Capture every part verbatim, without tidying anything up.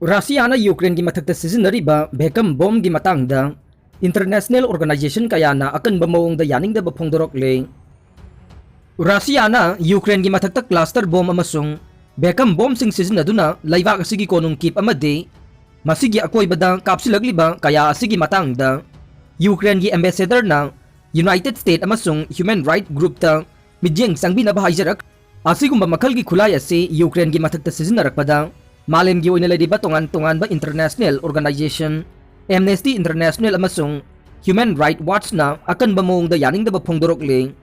ꯔꯁꯤꯌꯥꯅ ꯌꯨꯀ꯭ꯔꯦꯟꯒꯤ ꯃꯊꯛꯇ ꯁꯤꯖꯤꯟꯅꯔꯤꯕ ꯚꯦꯀꯝ ꯕꯣꯝꯒꯤ ꯃꯇꯥꯡꯗ international organization ꯀꯌꯥꯅ ꯑꯀꯟꯕ ꯃꯑꯣꯡꯗ ꯌꯥꯅꯤꯡꯗꯕ ꯐꯣꯡꯗꯣꯔꯛꯂꯦ꯫ ꯔꯁꯤꯌꯥꯅ ꯌꯨꯀ꯭ꯔꯦꯟꯒꯤ ꯃꯊꯛꯇ cluster bomb ꯑꯃꯁꯨꯡ ꯚꯦꯀꯝ ꯕꯣꯝꯁꯤꯡ ꯁꯤꯖꯤꯟꯅꯗꯨꯅ ꯂꯩꯕꯥꯛ ꯑꯁꯤꯒꯤ ꯀꯣꯅꯨꯡ ꯀꯤꯞ ꯑꯃꯗꯤ ꯃꯁꯤꯒꯤ ꯑꯀꯣꯏꯕꯗ ꯀꯥꯞꯁꯤꯜꯂꯛꯂꯤꯕ ꯀꯌꯥ ꯑꯁꯤꯒꯤ ꯃꯇꯥꯡꯗ ꯌꯨꯀ꯭ꯔꯦꯟꯒꯤ ambassadorꯅ United States ꯑꯃꯁꯨꯡ human right groupꯇ ꯃꯤꯠꯌꯦꯡ ꯆꯪꯕꯤꯅꯕ ꯍꯥꯏꯖꯔꯛ꯫ ꯑꯁꯤꯒꯨꯝꯕ ꯃꯈꯜꯒꯤ ꯈꯨꯠꯂꯥꯏ ꯑꯁꯤ ꯌꯨꯀ꯭ꯔꯦꯟꯒꯤ ꯃꯊꯛꯇ ꯁꯤꯖꯤꯟꯅꯔꯛꯄꯗ ꯃꯥꯂꯦꯝꯒꯤ ꯑꯣꯏꯅ ꯂꯩꯔꯤꯕ ꯇꯣꯉꯥꯟ ꯇꯣꯉꯥꯟꯕ international organization, Amnesty International ꯑꯃꯁꯨꯡ Human Rights Watchꯅ ꯑꯀꯟꯕ ꯃꯑꯣꯡꯗ ꯌꯥꯅꯤꯡꯗꯕ ꯐꯣꯡꯗꯣꯔꯛꯂꯤ꯫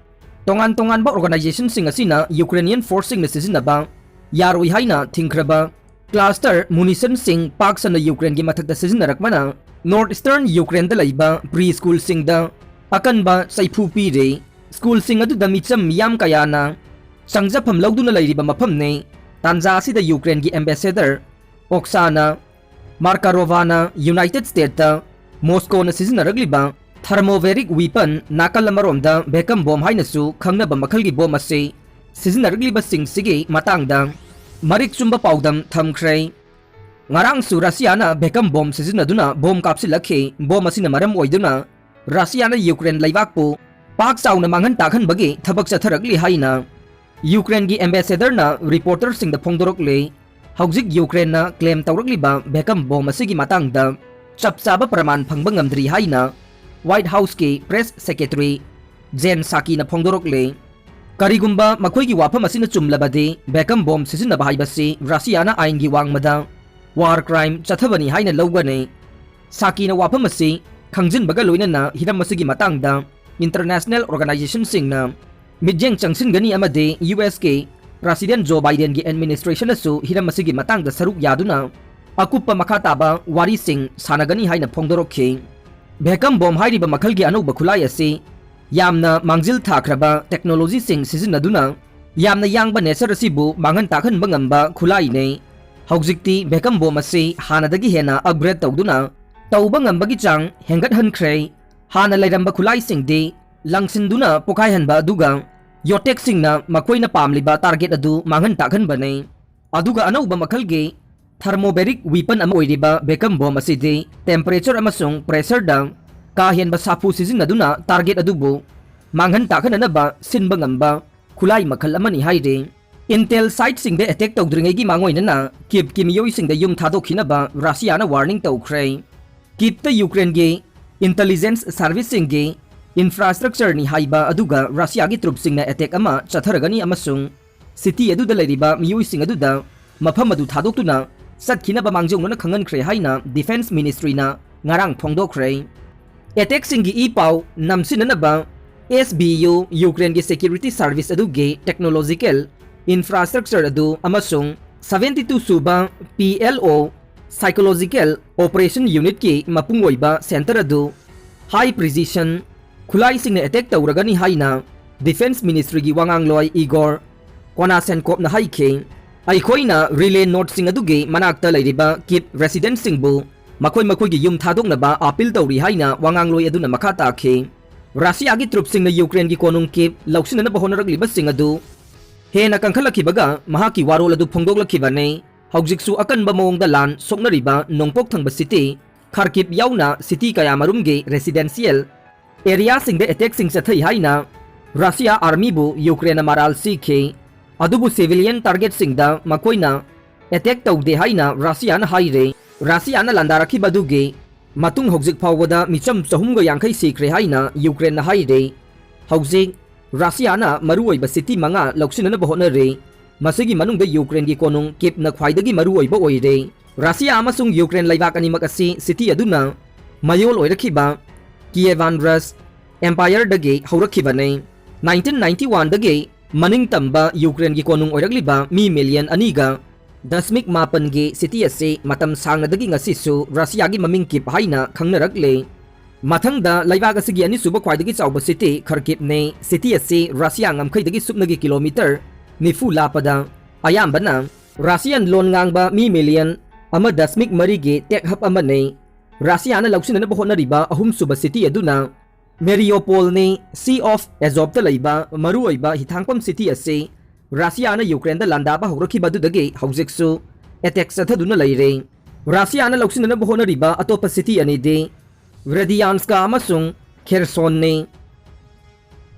ꯇꯣꯉꯥꯟ ꯇꯣꯉꯥꯟꯕ organizationꯁꯤꯡ ꯑꯁꯤꯅ Ukrainian forceꯁꯤꯡꯅ ꯁꯤꯖꯤꯟꯅꯕ ꯌꯥꯔꯣꯏ ꯍꯥꯏꯅ ꯊꯤꯡꯈ꯭ꯔꯕ cluster munitionꯁꯤꯡ ꯄꯥꯛ ꯁꯟꯅ ꯌꯨꯀ꯭ꯔꯦꯟꯒꯤ ꯃꯊꯛꯇ ꯁꯤꯖꯤꯟꯅꯔꯛꯄꯅ North Eastern Ukraineꯗ ꯂꯩꯕ pre schoolꯁꯤꯡꯗ ꯑꯀꯟꯕ ꯆꯩꯐꯨ ꯄꯤꯔꯤ꯫ Schoolꯁꯤꯡ ꯑꯗꯨꯗ ꯃꯤꯆꯝ ꯃꯤꯌꯥꯝ ꯀꯌꯥꯅ ꯆꯪꯖꯐꯝ ꯂꯧꯗꯨꯅ ꯂꯩꯔꯤꯕ ꯃꯐꯝꯅꯤ꯫ ꯇꯥꯟꯖꯥ ꯑꯁꯤꯗ ꯌꯨꯀ꯭ꯔꯦꯟꯒꯤ ambassador Oksana Markarovana United Statesꯇ Moscowꯅ ꯁꯤꯖꯤꯟꯅꯔꯛꯂꯤꯕ thermobaric weapon, ꯅꯥꯀꯜ ꯑꯃꯔꯣꯝꯗ ꯚꯦꯀꯝ ꯕꯣꯝ ꯍꯥꯏꯅꯁꯨ ꯈꯪꯅꯕ ꯃꯈꯜꯒꯤ ꯕꯣꯝ ꯑꯁꯤ ꯁꯤꯖꯤꯟꯅꯔꯛꯂꯤꯕꯁꯤꯡꯁꯤꯒꯤ ꯃꯇꯥꯡꯗ ꯃꯔꯤꯛ ꯆꯨꯝꯕ ꯄꯥꯎꯗꯝ ꯊꯝꯈ꯭ꯔꯦ꯫ ꯉꯔꯥꯡꯁꯨ ꯔꯁꯤꯌꯥꯅ ꯚꯦꯀꯝ ꯕꯣꯝ ꯁꯤꯖꯤꯟꯅꯗꯨꯅ ꯕꯣꯝ ꯀꯥꯞꯁꯤꯜꯂꯛꯈꯤ꯫ ꯕꯣꯝ ꯑꯁꯤꯅ ꯃꯔꯝ ꯑꯣꯏꯗꯨꯅ ꯔꯁꯤꯌꯥꯅ ꯌꯨꯀ꯭ꯔꯦꯟ ꯂꯩꯕꯥꯛꯄꯨ ꯄꯥꯛ ꯆꯥꯎꯅ ꯃꯥꯡꯍꯟ ꯇꯥꯛꯍꯟꯕꯒꯤ ꯊꯕꯛ ꯆꯠꯊꯔꯛꯂꯤ ꯍꯥꯏꯅ ꯌꯨꯀ꯭ꯔꯦꯟꯒꯤ ambassadorꯅ reporterꯁꯤꯡꯗ ꯐꯣꯡꯗꯣꯔꯛꯂꯤ꯫ ꯍꯧꯖꯤꯛ ꯌꯨꯀ꯭ꯔꯦꯟꯅ claim ꯇꯧꯔꯛꯂꯤꯕ ꯚꯦꯀꯝ ꯕꯣꯝ ꯑꯁꯤꯒꯤ ꯃꯇꯥꯡꯗ ꯆꯞ ꯆꯥꯕ ꯄ꯭ꯔꯃꯥꯟ ꯐꯪꯕ ꯉꯝꯗ꯭ꯔꯤ ꯍꯥꯏꯅ White Houseꯀꯤ press secretary Jen Psakiꯅ ꯐꯣꯡꯗꯣꯔꯛꯂꯤ꯫ ꯀꯔꯤꯒꯨꯝꯕ ꯃꯈꯣꯏꯒꯤ ꯋꯥꯐꯝ ꯑꯁꯤꯅ ꯆꯨꯝꯂꯕꯗꯤ, ꯚꯦꯀꯝ ꯕꯣꯝ ꯁꯤꯖꯤꯟꯅꯕ ꯍꯥꯏꯕꯁꯤ ꯔꯁꯤꯌꯥꯅ ꯑꯥꯏꯟꯒꯤ ꯋꯥꯡꯃꯗ war crime ꯆꯠꯊꯕꯅꯤ ꯍꯥꯏꯅ ꯂꯧꯒꯅꯤ꯫ ꯄꯁꯥꯀꯤꯅ ꯋꯥꯐꯝ ꯑꯁꯤ ꯈꯪꯖꯤꯟꯕꯒ ꯂꯣꯏꯅꯅ ꯍꯤꯔꯝ ꯑꯁꯤꯒꯤ ꯃꯇꯥꯡꯗ international organizationꯁꯤꯡꯅ ꯃꯤꯠꯌꯦꯡ ꯆꯪꯁꯤꯟꯒꯅꯤ ꯑꯃꯗꯤ USꯀꯤ President Joe Bidenꯒꯤ administrationꯅꯁꯨ ꯍꯤꯔꯝ ꯑꯁꯤꯒꯤ ꯃꯇꯥꯡꯗ ꯁꯔꯨꯛ ꯌꯥꯗꯨꯅ ꯑꯀꯨꯞꯄ ꯃꯈꯥ ꯇꯥꯕ ꯋꯥꯔꯤꯁꯤꯡ ꯁꯥꯟꯅꯒꯅꯤ ꯍꯥꯏꯅ ꯐꯣꯡꯗꯣꯔꯛꯈꯤ꯫ ꯚꯦꯀꯝ ꯕꯣꯝ ꯍꯥꯏꯔꯤꯕ ꯃꯈꯜꯒꯤ ꯑꯅꯧꯕ ꯈꯨꯠꯂꯥꯏ ꯑꯁꯤ ꯌꯥꯝꯅ ꯃꯥꯡꯖꯤꯜ ꯊꯥꯈ꯭ꯔꯕ technologyꯁꯤꯡ ꯁꯤꯖꯤꯟꯅꯗꯨꯅ ꯌꯥꯝꯅ ꯌꯥꯡꯕ nature ꯑꯁꯤꯕꯨ ꯃꯥꯡꯍꯟ ꯇꯥꯛꯍꯟꯕ ꯉꯝꯕ ꯈꯨꯠꯂꯥꯏꯅꯤ꯫ ꯍꯧꯖꯤꯛꯇꯤ ꯚꯦꯀꯝ ꯕꯣꯝ ꯑꯁꯤ ꯍꯥꯟꯅꯗꯒꯤ ꯍꯦꯟꯅ upgrade ꯇꯧꯗꯨꯅ ꯇꯧꯕ ꯉꯝꯕꯒꯤ ꯆꯥꯡ ꯍꯦꯟꯒꯠꯍꯟꯈ꯭ꯔꯦ꯫ ꯍꯥꯟꯅ ꯂꯩꯔꯝꯕ ꯈꯨꯠꯂꯥꯏꯁꯤꯡꯗꯤ ꯂꯪꯁꯤꯟꯗꯨꯅ ꯄꯣꯈꯥꯏꯍꯟꯕ ꯑꯗꯨꯒ ꯌꯣꯇꯦꯛꯁꯤꯡꯅ ꯃꯈꯣꯏꯅ ꯄꯥꯝꯂꯤꯕ target ꯑꯗꯨ ꯃꯥꯡꯍꯟ ꯇꯥꯛꯍꯟꯕꯅꯤ꯫ ꯑꯗꯨꯒ ꯑꯅꯧꯕ ꯃꯈꯜꯒꯤ Thermobaric weapon ꯑꯃ ꯑꯣꯏꯔꯤꯕ ꯕꯦꯀꯝ ꯕꯣꯝ ꯑꯁꯤꯗꯤ temperature ꯑꯃꯁꯨꯡ pressureꯗ ꯀꯥ ꯍꯦꯟꯕ ꯁꯥꯐꯨ ꯁꯤꯖꯤꯟꯅꯗꯨꯅ target ꯑꯗꯨꯕꯨ ꯃꯥꯡꯍꯟ ꯇꯥꯛꯍꯟꯅꯅꯕ ꯁꯤꯟꯕ ꯉꯝꯕ ꯈꯨꯠꯂꯥꯏ ꯃꯈꯜ ꯑꯃꯅꯤ ꯍꯥꯏꯔꯤ꯫ Intel siteꯁꯤꯡꯗ attack ꯇꯧꯗ꯭ꯔꯤꯉꯩꯒꯤ ꯃꯥꯡꯑꯣꯏꯅꯅ ꯀꯤꯞꯀꯤ ꯃꯤꯑꯣꯏꯁꯤꯡꯗ ꯌꯨꯝ ꯊꯥꯗꯣꯛꯈꯤꯅꯕ ꯔꯁꯤꯌꯥꯅ warning ꯇꯧꯈ꯭ꯔꯦ꯫ ꯀꯤꯞꯇ ꯌꯨꯀ꯭ꯔꯦꯟꯒꯤ intelligence serviceꯁꯤꯡꯒꯤ infrastructureꯅꯤ ꯍꯥꯏꯕ ꯑꯗꯨꯒ ꯔꯁꯤꯌꯥꯒꯤ troops ꯁꯤꯡꯅ attack ꯑꯃ ꯆꯠꯊꯔꯒꯅꯤ ꯑꯃꯁꯨꯡ city ꯑꯗꯨꯗ ꯂꯩꯔꯤꯕ ꯃꯤꯑꯣꯏꯁꯤꯡ ꯑꯗꯨꯗ ꯃꯐꯝ ꯑꯗꯨ ꯊꯥꯗꯣꯛꯇꯨꯅ ꯆꯠꯈꯤꯅꯕ ꯃꯥꯡꯖꯧꯅꯅ ꯈꯪꯍꯟꯈ꯭ꯔꯦ ꯍꯥꯏꯅ Defence Ministryꯅ ꯉꯔꯥꯡ ꯐꯣꯡꯗꯣꯛꯈ꯭ꯔꯦ꯫ Attackꯁꯤꯡꯒꯤ ꯏ ꯄꯥꯎ ꯅꯝꯁꯤꯟꯅꯅꯕ S B U ꯌꯨꯀ꯭ꯔꯦꯟꯒꯤ security service ꯑꯗꯨꯒꯤ technological infrastructure ꯑꯗꯨ ꯑꯃꯁꯨꯡ seventy two ꯁꯨꯕ P L O psychological operation unitꯀꯤ ꯃꯄꯨꯡ ꯑꯣꯏꯕ center ꯑꯗꯨ high precision ꯈꯨꯠꯂꯥꯏꯁꯤꯡꯅ attack ꯇꯧꯔꯒꯅꯤ ꯍꯥꯏꯅ Defence Ministryꯒꯤ ꯋꯥꯉꯥꯡꯂꯣꯏ Igor Konashenkovꯅ ꯍꯥꯏꯈꯤ꯫ ꯑꯩꯈꯣꯏꯅ relay nodeꯁꯤꯡ ꯑꯗꯨꯒꯤ ꯃꯅꯥꯛꯇ ꯂꯩꯔꯤꯕ Kyiv residentꯁꯤꯡꯕꯨ ꯃꯈꯣꯏ ꯃꯈꯣꯏꯒꯤ ꯌꯨꯝ ꯊꯥꯗꯣꯛꯅꯕ appeal ꯇꯧꯔꯤ ꯍꯥꯏꯅ ꯋꯥꯉꯥꯡꯂꯣꯏ ꯑꯗꯨꯅ ꯃꯈꯥ ꯇꯥꯈꯤ꯫ ꯔꯁꯤꯌꯥꯒꯤ troops ꯁꯤꯡꯅ ꯌꯨꯀ꯭ꯔꯦꯟꯒꯤ ꯀꯣꯅꯨꯡ ꯀꯤꯞ ꯂꯧꯁꯤꯟꯅꯅꯕ ꯍꯣꯠꯅꯔꯛꯂꯤꯕꯁꯤꯡ ꯑꯗꯨ ꯍꯦꯟꯅ ꯀꯟꯈꯠꯂꯛꯈꯤꯕꯒ ꯃꯍꯥꯛꯀꯤ ꯋꯥꯔꯣꯜ ꯑꯗꯨ ꯐꯣꯡꯗꯣꯛꯂꯛꯈꯤꯕꯅꯤ꯫ ꯍꯧꯖꯤꯛꯁꯨ ꯑꯀꯟꯕ ꯃꯑꯣꯡꯗ ꯂꯥꯟ ꯁꯣꯛꯅꯔꯤꯕ ꯅꯣꯡꯄꯣꯛ ꯊꯪꯕ city Kharkiv ꯌꯥꯎꯅ city ꯀꯌꯥꯃꯔꯨꯝꯒꯤ residential areaꯁꯤꯡꯗ attackꯁꯤꯡ ꯆꯠꯊꯩ ꯍꯥꯏꯅ Russia armyꯕꯨ ꯌꯨꯀ꯭ꯔꯦꯟꯅ ꯃꯔꯥꯜ ꯁꯤꯈꯤ꯫ ꯑꯗꯨꯕꯨ civilian targetꯁꯤꯡꯗ ꯃꯈꯣꯏꯅ attack ꯇꯧꯗꯦ ꯍꯥꯏꯅ ꯔꯁꯤꯌꯥꯅ ꯍꯥꯏꯔꯦ꯫ ꯔꯁꯤꯌꯥꯅ ꯂꯥꯟꯗꯥꯔꯛꯈꯤꯕ ꯑꯗꯨꯒꯤ ꯃꯇꯨꯡ ꯍꯧꯖꯤꯛ ꯐꯥꯎꯕꯗ ꯃꯤꯆꯝ ꯆꯍꯨꯝꯒ ꯌꯥꯡꯈꯩ ꯁꯤꯈ꯭ꯔꯦ ꯍꯥꯏꯅ ꯌꯨꯀ꯭ꯔꯦꯟꯅ ꯍꯥꯏꯔꯦ꯫ ꯍꯧꯖꯤꯛ ꯔꯁꯤꯌꯥꯅ ꯃꯔꯨꯑꯣꯏꯕ city ꯃꯉꯥ ꯂꯧꯁꯤꯟꯅꯅꯕ ꯍꯣꯠꯅꯔꯤ꯫ ꯃꯁꯤꯒꯤ ꯃꯅꯨꯡꯗ ꯌꯨꯀ꯭ꯔꯦꯟꯒꯤ ꯀꯣꯅꯨꯡ ꯀꯤꯞꯅ ꯈ꯭ꯋꯥꯏꯗꯒꯤ ꯃꯔꯨꯑꯣꯏꯕ ꯑꯣꯏꯔꯦ꯫ ꯔꯁꯤꯌꯥ ꯑꯃꯁꯨꯡ ꯌꯨꯀ꯭ꯔꯦꯟ ꯂꯩꯕꯥꯛ ꯑꯅꯤꯃꯛ ꯑꯁꯤ city ꯑꯗꯨꯅ ꯃꯌꯣꯜ ꯑꯣꯏꯔꯛꯈꯤꯕ Kievan Rus empireꯗꯒꯤ ꯍꯧꯔꯛꯈꯤꯕꯅꯤ꯫ Nineteen ninety oneꯗꯒꯤ ꯃꯅꯤꯡ ꯇꯝꯕ ꯌꯨꯀ꯭ꯔꯦꯟꯒꯤ ꯀꯣꯅꯨꯡ ꯑꯣꯏꯔꯛꯂꯤꯕ ꯃꯤ million ꯑꯅꯤꯒ ꯗꯁꯃꯤꯛ ꯃꯥꯄꯟꯒꯤ city ꯑꯁꯤ ꯃꯇꯝ ꯁꯥꯡꯅꯗꯒꯤ ꯉꯁꯤꯁꯨ ꯔꯁꯤꯌꯥꯒꯤ ꯃꯃꯤꯡ ꯀꯤꯞ ꯍꯥꯏꯅ ꯈꯪꯅꯔꯛꯂꯤ꯫ ꯃꯊꯪꯗ ꯂꯩꯕꯥꯛ ꯑꯁꯤꯒꯤ ꯑꯅꯤꯁꯨꯕ ꯈ꯭ꯋꯥꯏꯗꯒꯤ ꯆꯥꯎꯕ city Kharkivꯅꯤ꯫ City ꯑꯁꯤ ꯔꯁꯤꯌꯥ ꯉꯝꯈꯩꯗꯒꯤ ꯁꯨꯞꯅꯒꯤ kilometre ꯅꯤꯐꯨ ꯂꯥꯞꯄꯗ ꯑꯌꯥꯝꯕꯅ Russian ꯂꯣꯟ ꯉꯥꯡꯕ ꯃꯤ million ꯑꯃ ꯗꯁꯃꯤꯛ ꯃꯔꯤꯒꯤ tech hub ꯑꯃꯅꯤ꯫ ꯔꯁꯤꯌꯥꯅ ꯂꯧꯁꯤꯟꯅꯅꯕ ꯍꯣꯠꯅꯔꯤꯕ ꯑꯍꯨꯝꯁꯨꯕ city ꯑꯗꯨꯅ Mariupolꯅꯤ꯫ Sea of Azovꯇ ꯂꯩꯕ ꯃꯔꯨꯑꯣꯏꯕ ꯍꯤꯊꯥꯡꯐꯝ city ꯑꯁꯤ ꯔꯁꯤꯌꯥꯅ ꯌꯨꯀ꯭ꯔꯦꯟꯗ ꯂꯥꯟꯗꯥꯕ ꯍꯧꯔꯛꯈꯤꯕ ꯑꯗꯨꯗꯒꯤ ꯍꯧꯖꯤꯛꯁꯨ ꯑꯦꯇꯦꯛ ꯆꯠꯊꯗꯨꯅ ꯂꯩꯔꯦ꯫ ꯔꯁꯤꯌꯥꯅ ꯂꯧꯁꯤꯟꯅꯅꯕ ꯍꯣꯠꯅꯔꯤꯕ ꯑꯇꯣꯞꯄ ꯁꯤꯇꯤ ꯑꯅꯤꯗꯤ ꯔꯦꯗꯤꯌꯥꯟꯁꯀ ꯑꯃꯁꯨꯡ ꯈꯦꯔꯁꯣꯟꯅꯤ꯫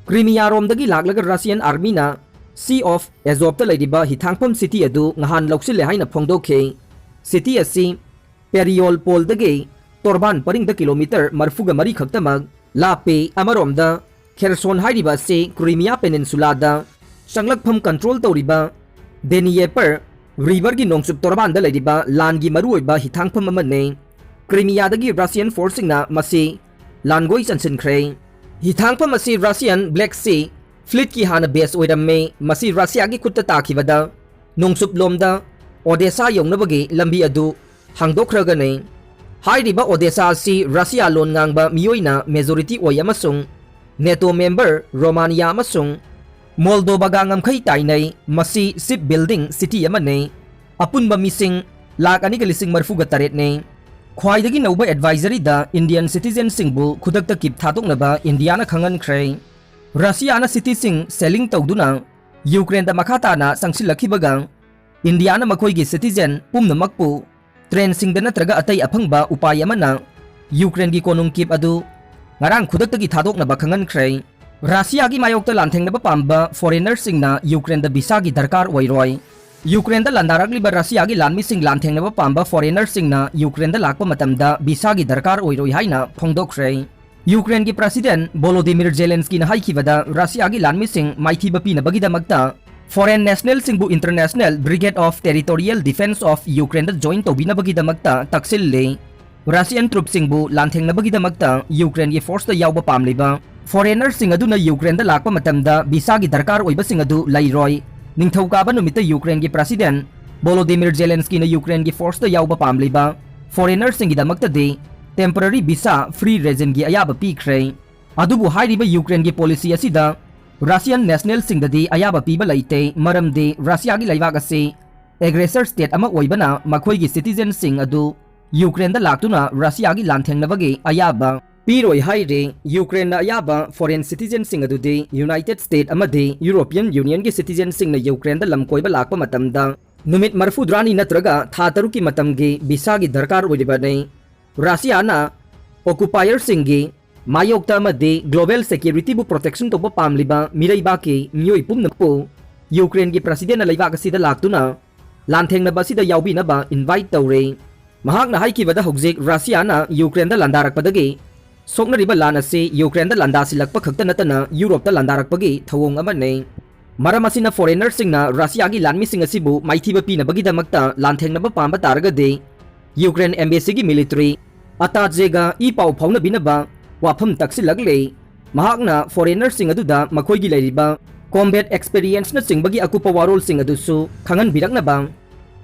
ꯀ꯭ꯔꯤꯃꯤꯌꯥꯔꯣꯝꯗꯒꯤ ꯂꯥꯛꯂꯒ ꯔꯁꯤꯌꯟ ꯑꯥꯔꯃꯤꯅ ꯁꯤ ꯑꯣꯐ ꯑꯦꯖꯣꯞꯇ ꯂꯩꯔꯤꯕ ꯍꯤꯊꯥꯡꯐꯝ ꯁꯤꯇꯤ ꯑꯗꯨ ꯉꯍꯥꯟ ꯂꯧꯁꯤꯜꯂꯦ ꯍꯥꯏꯅ ꯐꯣꯡꯗꯣꯛꯈꯤ꯫ ꯁꯤꯇꯤ ꯑꯁꯤ ꯄꯦꯔꯤꯌꯣꯜ ꯄꯣꯜꯗꯒꯤ ꯇꯣꯔꯕꯥꯟ ꯄꯔꯤꯡꯗ ꯀꯤꯂꯣꯃꯤꯇꯔ ꯃꯔꯤꯐꯨꯒ ꯃꯔꯤ ꯈꯛꯇꯃꯛ ꯂꯥꯞꯄꯤ꯫ ꯑꯃꯔꯣꯝꯗ ꯈꯦꯔꯁꯣꯟ ꯍꯥꯏꯔꯤꯕ ꯑꯁꯤ ꯀ꯭ꯔꯤꯃꯤꯌꯥ ꯄꯦꯅꯤꯟꯁꯨꯂꯥꯗ ꯆꯪꯂꯛꯐꯝ ꯀꯟꯇ꯭ꯔꯣꯜ ꯇꯧꯔꯤꯕ ꯗꯦꯅꯤꯌꯦꯄꯔ ꯔꯤꯚꯔꯒꯤ ꯅꯣꯡꯆꯨꯞ ꯇꯣꯔꯕꯥꯟꯗ ꯂꯩꯔꯤꯕ ꯂꯥꯟꯒꯤ ꯃꯔꯨꯑꯣꯏꯕ ꯍꯤꯊꯥꯡꯐꯝ ꯑꯃꯅꯤ꯫ ꯀ꯭ꯔꯤꯃꯤꯌꯥꯗꯒꯤ ꯔꯁꯤꯌꯟ ꯐꯣꯔꯁꯁꯤꯡꯅ ꯃꯁꯤ ꯂꯥꯟꯒꯣꯏ ꯆꯟꯁꯤꯟꯈ꯭ꯔꯦ꯫ ꯍꯤꯊꯥꯡꯐꯝ ꯑꯁꯤ ꯔꯁꯤꯌꯟ ꯕ꯭ꯂꯦꯛ ꯁꯤ ꯐ꯭ꯂꯤꯠꯀꯤ ꯍꯥꯟꯅ ꯕꯦꯁ ꯑꯣꯏꯔꯝꯃꯤ꯫ ꯃꯁꯤ ꯔꯁꯤꯌꯥꯒꯤ ꯈꯨꯠꯇ ꯇꯥꯈꯤꯕꯗ ꯅꯣꯡꯆꯨꯞꯂꯣꯝꯗ ꯑꯣꯗꯦꯁꯥ ꯌꯧꯅꯕꯒꯤ ꯂꯝꯕꯤ ꯑꯗꯨ ꯍꯥꯡꯗꯣꯛꯈ꯭ꯔꯒꯅꯤ꯫ ꯍꯥꯏꯔꯤꯕ ꯑꯣꯗꯦꯁꯥ ꯑꯁꯤ ꯔꯁꯤꯌꯥ ꯂꯣꯟ ꯉꯥꯡꯕ ꯃꯤꯑꯣꯏꯅ ꯃꯦꯖꯣꯔꯤꯇꯤ ꯑꯣꯏ ꯑꯃꯁꯨꯡ ꯅꯦꯇꯣ ꯃꯦꯝꯕꯔ ꯔꯣꯃꯥꯅꯤꯌꯥ ꯑꯃꯁꯨꯡ ꯃꯣꯜꯗꯣꯕꯥꯒ ꯉꯝꯈꯩ ꯇꯥꯏꯅꯩ꯫ ꯃꯁꯤ ꯁꯤꯞ ꯕꯤꯜꯗꯤꯡ ꯁꯤꯇꯤ ꯑꯃꯅꯤ꯫ ꯑꯄꯨꯟꯕ ꯃꯤꯁꯤꯡ ꯂꯥꯈ ꯑꯅꯤꯒ ꯂꯤꯁꯤꯡ ꯃꯔꯤꯐꯨꯒ ꯇꯔꯦꯠꯅꯤ꯫ ꯈ꯭ꯋꯥꯏꯗꯒꯤ ꯅꯧꯕ ꯑꯦꯗꯚꯥꯏꯖꯔꯤꯗ ꯏꯟꯗꯤꯌꯟ ꯁꯤꯇꯤꯖꯦꯟꯁꯤꯡꯕꯨ ꯈꯨꯗꯛꯇ ꯀꯤꯞ ꯊꯥꯗꯣꯛꯅꯕ ꯏꯟꯗꯤꯌꯥꯅ ꯈꯪꯍꯟꯈ꯭ꯔꯦ꯫ ꯔꯁꯤꯌꯥꯅ ꯁꯤꯇꯤꯁꯤꯡ ꯁꯦꯂꯤꯡ ꯇꯧꯗꯨꯅ ꯌꯨꯀ꯭ꯔꯦꯟꯗ ꯃꯈꯥ ꯇꯥꯅ ꯆꯪꯁꯤꯜꯂꯛꯈꯤꯕꯒ ꯏꯟꯗꯤꯌꯥꯅ ꯃꯈꯣꯏꯒꯤ ꯁꯤꯇꯤꯖꯦꯟ ꯄꯨꯝꯅꯃꯛꯄꯨ ꯇ꯭ꯔꯦꯟꯁꯤꯡꯗ ꯅꯠꯇ꯭ꯔꯒ ꯑꯇꯩ ꯑꯐꯪꯕ ꯎꯄꯥꯏ ꯑꯃꯅ ꯌꯨꯀ꯭ꯔꯦꯟꯒꯤ ꯀꯣꯅꯨꯡ ꯀꯤꯞ ꯑꯗꯨ ꯉꯔꯥꯡ ꯈꯨꯗꯛꯇꯒꯤ ꯊꯥꯗꯣꯛꯅꯕ ꯈꯪꯍꯟꯈ꯭ꯔꯦ꯫ ꯔꯁꯤꯌꯥꯒꯤ ꯃꯥꯌꯣꯛꯇ ꯂꯥꯟꯊꯦꯡꯅꯕ ꯄꯥꯝꯕ ꯐꯣꯔꯦꯅꯔꯁꯤꯡꯅ ꯌꯨꯀ꯭ꯔꯦꯟꯗ ꯚꯤꯁꯥꯒꯤ ꯗꯔꯀꯥꯔ ꯑꯣꯏꯔꯣꯏ꯫ ꯌꯨꯀ꯭ꯔꯦꯟꯗ ꯂꯥꯟꯗꯥꯔꯛꯂꯤꯕ ꯔꯁꯤꯌꯥꯒꯤ ꯂꯥꯟꯃꯤꯁꯤꯡ ꯂꯥꯟꯊꯦꯡꯅꯕ ꯄꯥꯝꯕ ꯐꯣꯔꯦꯅꯔꯁꯤꯡꯅ ꯌꯨꯀ꯭ꯔꯦꯟꯗ ꯂꯥꯛꯄ ꯃꯇꯝꯗ ꯚꯤꯁꯥꯒꯤ ꯗꯔꯀꯥꯔ ꯑꯣꯏꯔꯣꯏ ꯍꯥꯏꯅ ꯐꯣꯡꯗꯣꯛꯈ꯭ꯔꯦ꯫ ꯌꯨꯀ꯭ꯔꯦꯟꯒꯤ ꯄ꯭ꯔꯁꯤꯗꯦꯟ ꯚꯣꯂꯣꯗꯤꯃꯤꯔ ꯖꯦꯂꯦꯟꯁꯀꯤꯅ ꯍꯥꯏꯈꯤꯕꯗ ꯔꯁꯤꯌꯥꯒꯤ ꯂꯥꯟꯃꯤꯁꯤꯡ ꯃꯥꯏꯊꯤꯕ ꯄꯤꯅꯕꯒꯤꯗꯃꯛꯇ ꯐꯣꯔꯦꯟ ꯅꯦꯁꯅꯦꯜꯁꯤꯡꯕꯨ international brigade of territorial defence of ꯌꯨꯀ꯭ꯔꯦꯟꯗ ꯖꯣꯏꯟ ꯇꯧꯕꯤꯅꯕꯒꯤꯗꯃꯛꯇ ꯇꯛꯁꯤꯜꯂꯤ꯫ ꯔꯁꯤꯌꯟ ꯇ꯭ꯔꯨꯞꯁꯤꯡꯕꯨ ꯂꯥꯟꯊꯦꯡꯅꯕꯒꯤꯗꯃꯛꯇ ꯌꯨꯀ꯭ꯔꯦꯟꯒꯤ ꯐꯣꯔꯁꯇ ꯌꯥꯎꯕ ꯄꯥꯝꯂꯤꯕ ꯐꯣꯔꯦꯅꯔꯁꯤꯡ ꯑꯗꯨꯅ ꯌꯨꯀ꯭ꯔꯦꯟꯗ ꯂꯥꯛꯄ ꯃꯇꯝꯗ ꯚꯤꯁꯥꯒꯤ ꯗꯔꯀꯥꯔ ꯑꯣꯏꯕꯁꯤꯡ ꯑꯗꯨ ꯂꯩꯔꯣꯏ꯫ ꯅꯤꯡꯊꯧꯀꯥꯕ ꯅꯨꯃꯤꯠꯇ ꯌꯨꯀ꯭ꯔꯦꯟꯒꯤ ꯄ꯭ꯔꯁꯤꯗꯦꯟ ꯚꯣꯂꯣꯗꯤꯃꯤꯔ ꯖꯦꯂꯦꯟꯁꯀꯤꯅ ꯌꯨꯀ꯭ꯔꯦꯟꯒꯤ ꯐꯣꯔꯁꯇ ꯌꯥꯎꯕ ꯄꯥꯝꯂꯤꯕ ꯐꯣꯔꯦꯅꯔꯁꯤꯡꯒꯤꯗꯃꯛꯇꯗꯤ ꯇꯦꯝꯄꯔꯔꯤ ꯚꯤꯁꯥ ꯐ꯭ꯔꯤ ꯔꯦꯖꯤꯝꯒꯤ ꯑꯌꯥꯕ ꯄꯤꯈ꯭ꯔꯦ꯫ ꯑꯗꯨꯕꯨ ꯍꯥꯏꯔꯤꯕ ꯌꯨꯀ꯭ꯔꯦꯟꯒꯤ ꯄꯣꯂꯤꯁꯤ ꯑꯁꯤꯗ ꯔꯁꯤꯌꯟ ꯅꯦꯁꯅꯦꯜꯁꯤꯡꯗꯗꯤ ꯑꯌꯥꯕ ꯄꯤꯕ ꯂꯩꯇꯦ, ꯃꯔꯝꯗꯤ ꯔꯁꯤꯌꯥꯒꯤ ꯂꯩꯕꯥꯛ ꯑꯁꯤ ꯑꯦꯒ꯭ꯔꯦꯁꯔ ꯁ꯭ꯇꯦꯠ ꯑꯃ ꯑꯣꯏꯕꯅ ꯃꯈꯣꯏꯒꯤ ꯁꯤꯇꯤꯖꯦꯟꯁꯤꯡ ꯑꯗꯨ ꯌꯨꯀ꯭ꯔꯦꯟꯗ ꯂꯥꯛꯇꯨꯅ ꯔꯁꯤꯌꯥꯒꯤ ꯂꯥꯟꯊꯦꯡꯅꯕꯒꯤ ꯑꯌꯥꯕ ꯄꯤꯔꯣꯏ ꯍꯥꯏꯔꯤ꯫ ꯌꯨꯀ꯭ꯔꯦꯟꯅ ꯑꯌꯥꯕ ꯐꯣꯔꯦꯟ ꯁꯤꯇꯤꯖꯦꯟꯁꯤꯡ ꯑꯗꯨꯗꯤ ꯌꯨꯅꯥꯏꯇꯦꯗ ꯁ꯭ꯇꯦꯠ ꯑꯃꯗꯤ ꯌꯨꯔꯣꯄꯤꯌꯟ ꯌꯨꯅꯤꯌꯟꯒꯤ ꯁꯤꯇꯤꯖꯦꯟꯁꯤꯡꯅ ꯌꯨꯀ꯭ꯔꯦꯟꯗ ꯂꯝ ꯀꯣꯏꯕ ꯂꯥꯛꯄ ꯃꯇꯝꯗ ꯅꯨꯃꯤꯠ ꯃꯔꯤꯐꯨꯇꯔꯥꯅꯤ ꯅꯠꯇ꯭ꯔꯒ ꯊꯥ ꯇꯔꯨꯛꯀꯤ ꯃꯇꯝꯒꯤ ꯚꯤꯁꯥꯒꯤ ꯗꯔꯀꯥꯔ ꯑꯣꯏꯔꯤꯕꯅꯤ꯫ ꯔꯁꯤꯌꯥꯅ ꯑꯣꯀꯨꯄꯥꯌꯔꯁꯤꯡꯒꯤ ꯃꯥꯌꯣꯛꯇ ꯑꯃꯗꯤ global securityꯕꯨ protection ꯇꯧꯕ ꯄꯥꯝꯂꯤꯕ ꯃꯤꯔꯩꯕꯥꯛꯀꯤ ꯃꯤꯑꯣꯏ ꯄꯨꯝꯅꯃꯛꯄꯨ ꯌꯨꯀ꯭ꯔꯦꯟꯒꯤ presidentꯅ ꯂꯩꯕꯥꯛ ꯑꯁꯤꯗ ꯂꯥꯛꯇꯨꯅ ꯂꯥꯟꯊꯦꯡꯅꯕ ꯑꯁꯤꯗ ꯌꯥꯎꯕꯤꯅꯕ invite ꯇꯧꯔꯦ꯫ ꯃꯍꯥꯛꯅ ꯍꯥꯏꯈꯤꯕꯗ, ꯍꯧꯖꯤꯛ ꯔꯁꯤꯌꯥꯅ ꯌꯨꯀ꯭ꯔꯦꯟꯗ ꯂꯥꯟꯗꯥꯔꯛꯄꯗꯒꯤ ꯁꯣꯛꯅꯔꯤꯕ ꯂꯥꯟ ꯑꯁꯤ ꯌꯨꯀ꯭ꯔꯦꯟꯗ ꯂꯥꯟꯗꯥꯁꯤꯜꯂꯛꯄ ꯈꯛꯇ ꯅꯠꯇꯅ ꯌꯨꯔꯣꯞꯇ ꯂꯥꯟꯗꯥꯔꯛꯄꯒꯤ ꯊꯧꯑꯣꯡ ꯑꯃꯅꯤ꯫ ꯃꯔꯝ ꯑꯁꯤꯅ foreignꯔꯁꯤꯡꯅ ꯔꯁꯤꯌꯥꯒꯤ ꯂꯥꯟꯃꯤꯁꯤꯡ ꯑꯁꯤꯕꯨ ꯃꯥꯏꯊꯤꯕ ꯄꯤꯅꯕꯒꯤꯗꯃꯛꯇ ꯂꯥꯟꯊꯦꯡꯅꯕ ꯄꯥꯝꯕ ꯇꯥꯔꯒꯗꯤ ꯌꯨꯀ꯭ꯔꯦꯟ embassyꯒꯤ military ꯑꯇꯥꯖꯦꯒ ꯏ ꯄꯥꯎ ꯐꯥꯎꯅꯕꯤꯅꯕ ꯋꯥꯐꯝ ꯇꯛꯁꯤꯜꯂꯛꯂꯤ꯫ ꯃꯍꯥꯛꯅ foreignꯔꯁꯤꯡ ꯑꯗꯨꯗ ꯃꯈꯣꯏꯒꯤ ꯂꯩꯔꯤꯕ combat experienceꯅꯆꯤꯡꯕꯒꯤ ꯑꯀꯨꯞꯄ ꯋꯥꯔꯣꯜꯁꯤꯡ ꯑꯗꯨꯁꯨ ꯈꯪꯍꯟꯕꯤꯔꯛꯅꯕ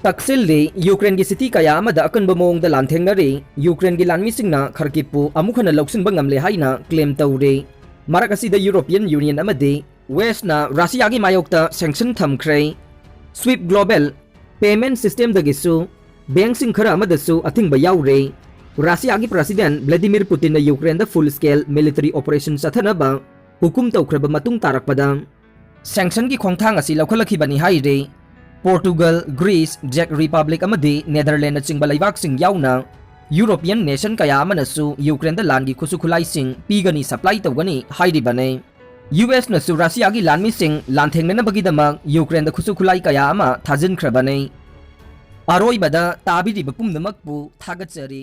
ꯇꯛꯁꯤꯜꯂꯤ꯫ ꯌꯨꯀ꯭ꯔꯦꯟꯒꯤ city ꯀꯌꯥ ꯑꯃꯗ ꯑꯀꯟꯕ ꯃꯑꯣꯡꯗ ꯂꯥꯟꯊꯦꯡꯅꯔꯤ꯫ ꯌꯨꯀ꯭ꯔꯦꯟꯒꯤ ꯂꯥꯟꯃꯤꯁꯤꯡꯅ ꯈꯔꯀꯤꯞꯄꯨ ꯑꯃꯨꯛ ꯍꯟꯅ ꯂꯧꯁꯤꯟꯕ ꯉꯝꯂꯦ ꯍꯥꯏꯅ claim ꯇꯧꯔꯤ꯫ ꯃꯔꯛ ꯑꯁꯤꯗ European Union ꯑꯃꯗꯤ Westꯅ ꯔꯁꯤꯌꯥꯒꯤ ꯃꯥꯌꯣꯛꯇ sanction ꯊꯝꯈ꯭ꯔꯦ꯫ SWIFT global payment systemꯗꯒꯤꯁꯨ bankꯁꯤꯡ ꯈꯔ ꯑꯃꯗꯁꯨ ꯑꯊꯤꯡꯕ ꯌꯥꯎꯔꯦ꯫ ꯔꯁꯤꯌꯥꯒꯤ president Vladimir Putinꯅ ꯌꯨꯀ꯭ꯔꯦꯟꯗ full scale military operation ꯆꯠꯊꯅꯕ ꯍꯨꯀꯨꯝ ꯇꯧꯈ꯭ꯔꯕ ꯃꯇꯨꯡ ꯇꯥꯔꯛꯄꯗ sanctionꯒꯤ ꯈꯣꯡꯊꯥꯡ ꯑꯁꯤ ꯂꯧꯈꯠꯂꯛꯈꯤꯕꯅꯤ ꯍꯥꯏꯔꯤ꯫ Portugal, Greece, Czech Republic ꯑꯃꯗꯤ Netherlandꯅꯆꯤꯡꯕ ꯂꯩꯕꯥꯛꯁꯤꯡ ꯌꯥꯎꯅ European nation ꯀꯌꯥ ꯑꯃꯅꯁꯨ ꯌꯨꯀ꯭ꯔꯦꯟꯗ ꯂꯥꯟꯒꯤ ꯈꯨꯠꯁꯨ ꯈꯨꯠꯂꯥꯏꯁꯤꯡ ꯄꯤꯒꯅꯤ, supply ꯇꯧꯒꯅꯤ ꯍꯥꯏꯔꯤꯕꯅꯤ꯫ USꯅꯁꯨ ꯔꯁꯤꯌꯥꯒꯤ ꯂꯥꯟꯃꯤꯁꯤꯡ ꯂꯥꯟꯊꯦꯡꯅꯅꯕꯒꯤꯗꯃꯛ ꯌꯨꯀ꯭ꯔꯦꯟꯗ ꯈꯨꯠꯁꯨ ꯈꯨꯠꯂꯥꯏ ꯀꯌꯥ ꯑꯃ ꯊꯥꯖꯤꯟꯈ꯭ꯔꯕꯅꯤ꯫ ꯑꯔꯣꯏꯕꯗ ꯇꯥꯕꯤꯔꯤꯕ ꯄꯨꯝꯅꯃꯛꯄꯨ ꯊꯥꯒꯠꯆꯔꯤ꯫